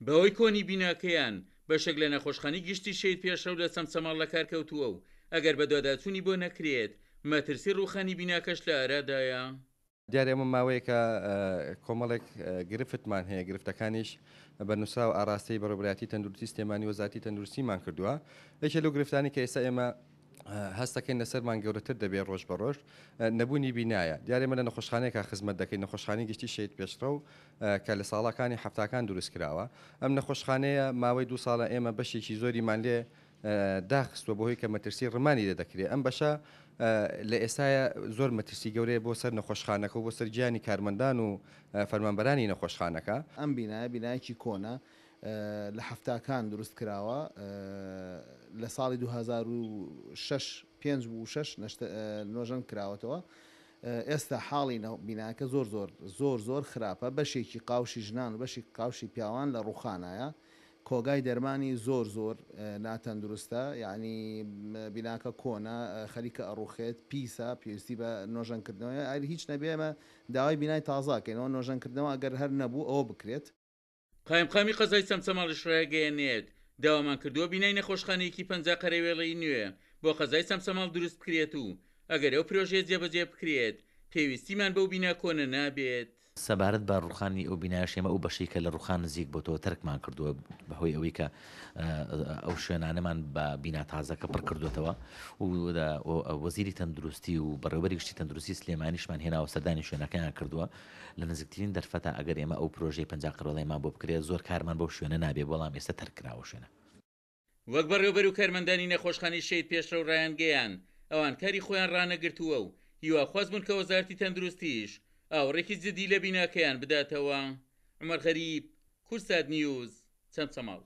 بەهۆی کۆنی بیناکەیان، بەشێک لە نەخۆشخانەی گشتی شەهید پێشڕەو لە چەمچەماڵ لەکارکەوتووە و ئەگەر بەدواداچوونی بۆ نەکرێت، مەترسی ڕووخانی بیناکەش لە ئارادایە. دیارە ئێمە ماوەیەکە کۆمەڵێک گرفتمان هەیە، گرفتەکانیش بە نووسراو ئاراستەی بەڕێوەبەرایەتی تەندروستی سلێمانی وەزارەتی تەندروستیمان کردووە. یەکێ لەو گرفتانەی کە ئێستا ئێمە هەستەکەین لەسەرمان گەورەتر دەبێت ڕۆژ بە ڕۆژ نەبوونی بینایە. دیارە ئێمە لە نەخۆشخانەیەکا خزمەت دەکەین، نەخۆشخانەی گشتی شەهید پێشڕەو کە لە ساڵاکانی حەفتاکان دروست کراوە. ئەم نەخۆشخانەیە ماوەی دوو ساڵە ئێمە بەشێکی زۆریمان لێ داخستوە بەهۆی کە مەترسی ڕمانی لێ دەکرێت ئەم بەشە لە ئێستایا زۆر مەترسی گەورەیە بۆ سەر نەخۆشخانەکە و بۆ سەر گیانی کارمەندان و فەرمانبەرانی نەخۆشخانەکە. ئەم بینایە بینایەکی کۆنە لە حەفتاکان دروست کراوە لە ساڵی 2006 پێنج و شەش نۆژەن کراوەتەوە ئێستا حاڵی بیناکە زۆر زۆر زۆر زۆر خراپە بەشێکی قاوشی ژنان و بەشێکی قاوشی پیاوان لە ڕوخانایە کۆگای دەرمانی زۆر زۆر ناتەندروستە یانی بیناکە کۆنە خەریکە ئەڕوخێت پیسە پێویستی بە نۆژەن کردنەوەیە ئەر هیچ نەبێ ئێمە داوای بینای تازە ئەکەینەوە نۆژەن کردنەوە ئەگەر هەر نەبوو ئەوە بکرێت. قایمقامی قەزای چەمچەماڵیش ڕایگەیەنێت، داوامان کردووە بینای نەخۆشخانەیەکی 50 قەرەوێڵەیی نوێ بۆ قەزای چەمچەماڵ دروست بکرێت و ئەگەر ئەو پرۆژەیە جێبەجێ بکرێت پێویستیمان بەو بینا کۆنە نابێت. سەبارەت بە ڕووخانی ئەو بینایەش ئێمە ئەو بەشەی کە لە ڕووخان نزیک بۆتەوە تەرکمان کردووە بەهۆی ئەوەی کە ئەو شوێنانەمان بە بینا تازەکە پڕ کردوێتەوە و وەزیری تەندروستی و بەڕێوەبەری گشتی تەندروستی سلێمانیشمان هێناوە سەردانی شوێنەکەیان کردووە لە نزیکترین دەرفەتە ئەگەر ئێمە ئەو پرۆژەی 50 قەرەڵەیمان بۆ بکرێت زۆر کارمان بەو شوێنە نابێ بەڵام ئێستا تەرک کراوە شوێنە. وەک بەڕێوەبەر و کارمەندانی نەخۆشخانەی شەهید پێشڕەو ڕایانگەیاند، ئەوان کاری خۆیان ڕانەگرتووە و هیواخواز بوون کە وەزارەتی تەندروستیش ئاوڕێکی جدی لە بیناکەیان بداتەوە. عومەر غەریب، کوردسات نیوز، چەمچەماڵ.